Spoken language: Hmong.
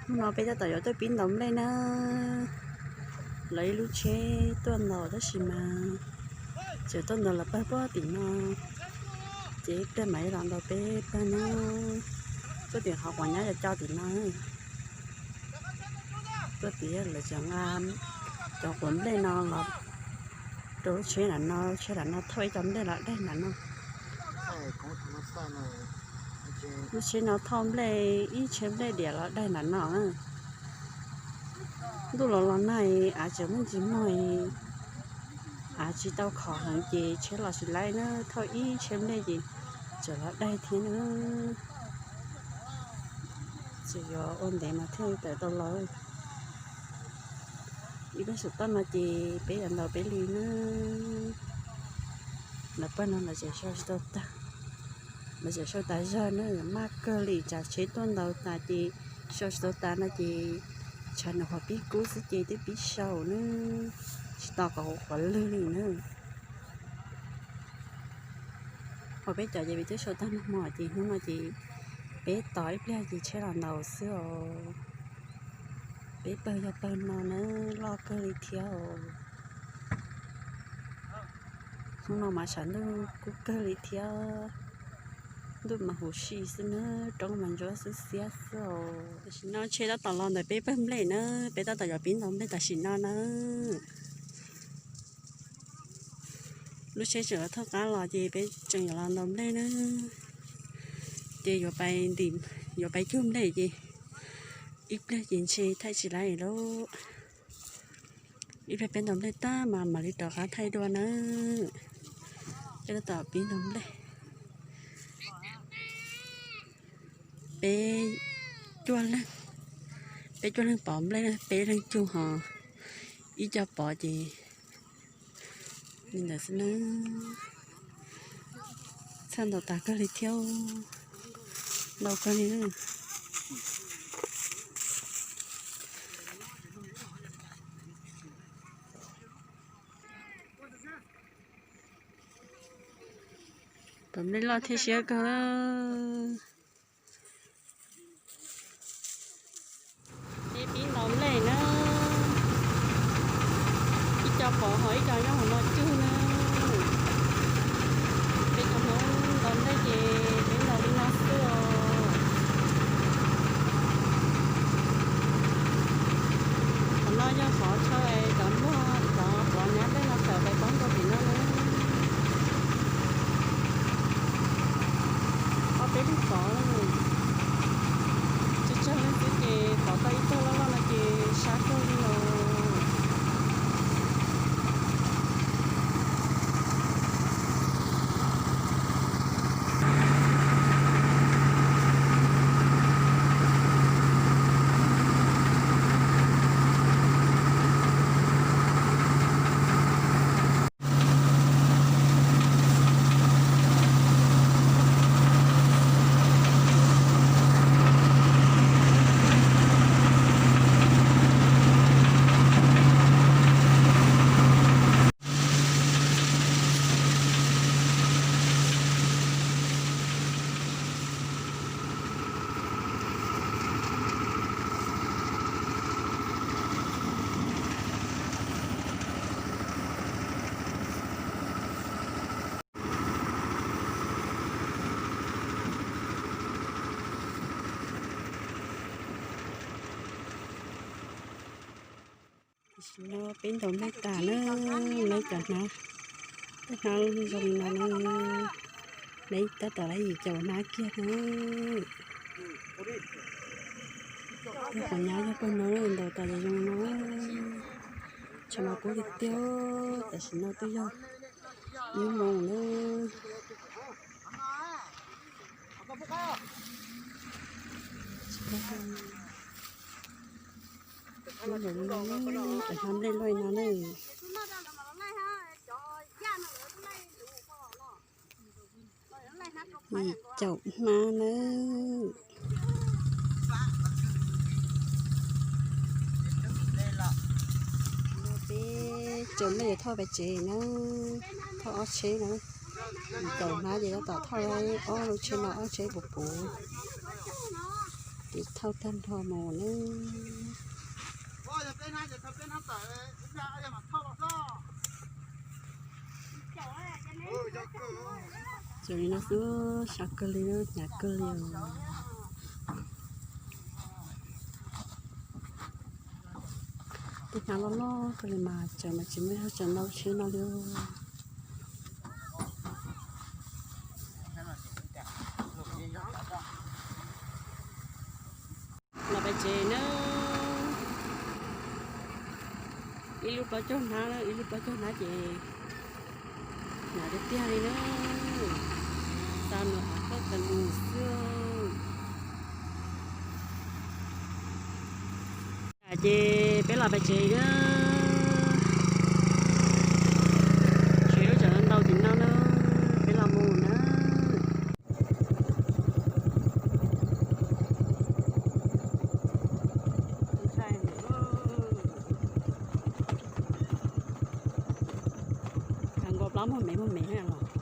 Hnub no peb tab tom yuav tuaj pib ntaus nplej na. Lawv ib lub tsheb tuaj ntaus tab sis mas tseem tuaj ntaus los pawg puag tim no, ces ib pliag mam li los ntaus peb pawg na. Tuaj tim qhov quav nyab co co tim no. Tuaj tim lawv tseem nqa cov quav nplej no los rau lub tsheb nram no, tsheb nram no thauj ib co nplej los daig nram no. Lub tsheb no thauj nplej, ib tsheb nplej diam los daig nram no. Ntuj los los nag, av tseem muaj ntsis muag, av tsis tau khov heev ces tsheb los tsis laib na, thauj ib tsheb nplej ces tseem los daig thiab na. Tseem yuav ua ntev mas thiaj tawm tau los. Ib pliag saum toj no ces peb yuav ntaus peb li na. Lawv pawg no lawv tseem sau tsis tau tag, lawv tseem sau tas zog na, maj kawg li, tsam tsheb tuaj ntaus tas ces sau tsis tau tas no ces tshav nws qhuav pib kub xwb ces twb pib sau na, tsis tos kom qhuav lwg li na. Ho peb cov ces vim twb sau tag nag hmo ces hnub no ces peb tos ib pliag ces tsheb los ntaus xwb os. Peb pawg yog pawg no na, loj kawg li thiab os. Hnub no mas tshav ntuj kub kawg li thiab, ntuj mas huv si xwb na, roob mas ntsuab xwb xiab xwb os. Tam sim no tsheb tab tom los ntawm peb pawg nplej na, peb tab tom yuav pib ntaus nplej tam sim no na. Lub tsheb tseem yuav thauj qab los ces peb tseem yuav los ntaus nplej na. Ces yuav pais ntim, yuav pais cug nplej ces ib pliag ces ntshe thaij tsis laib lauj. Ib pliag peb ntaus nplej tag mas mam li rov qab thaij dua na. Peb tab tom pib ntaus nplej. Peb cuaj leeg, peb cuaj leeg pov nplej, peb leeg cug ho ib co pov ces li ntawd xwb na. Txhawj ntaus tas kawg li thiab, ntau kawg li. Pov nplej loj thiab siab kawg. Peb pib ntaus nplej na, ib co pov ho ib co nyob hauv no cug na. Peb cov Hmoob ntaus nplej ces peb ntaus li no xwb os. Qhov no yog qhov chaw cov npluag cov quav nyab nplej no tawm pais poob rau tim no na. Ob peb lub pov, tsawg tsawg leej xwb ces pov tau ib tug loj loj no ces sab kawg li os. Tam sim no peb ntaus nplej tas na, lawv cov hnab, tej hnab zoo no na, lawv tab tom lawv yim caum hnab kiag na. Tej qhov nyab yog pawg no ntaus tas zoo no, tshav mas kub tiag tiag, tam sim no twb yog ib moos na. Cov hnab nplej loj no ne, yim caum hnab nawb. Peb tsaus nplej yuav thauj pem tsev na, thauj ob tsheb na. Yim caum hnab ces tab tom thauj ob lub tsheb no ob tsheb puv puv, ces Thauj tag nrho mus nawb. Ces li no xwb, sab kawg li, hnyav kawg li. Tej hnab loj loj kawg li mas tseem mas tsis muaj zog tseem ntau tsheb no li. Los pem tsev nawb. Ib lub plaub caug hnab, ib lub plaub caug hnab ces hnyav tiag tiag li nawb. Xa nws av qaj tas mus xwb. Ces peb los pem tsev nawb. Tsev lub tseem ntau tim no nawb, peb los mus nawb. Nkaus plaub muag me muag me los.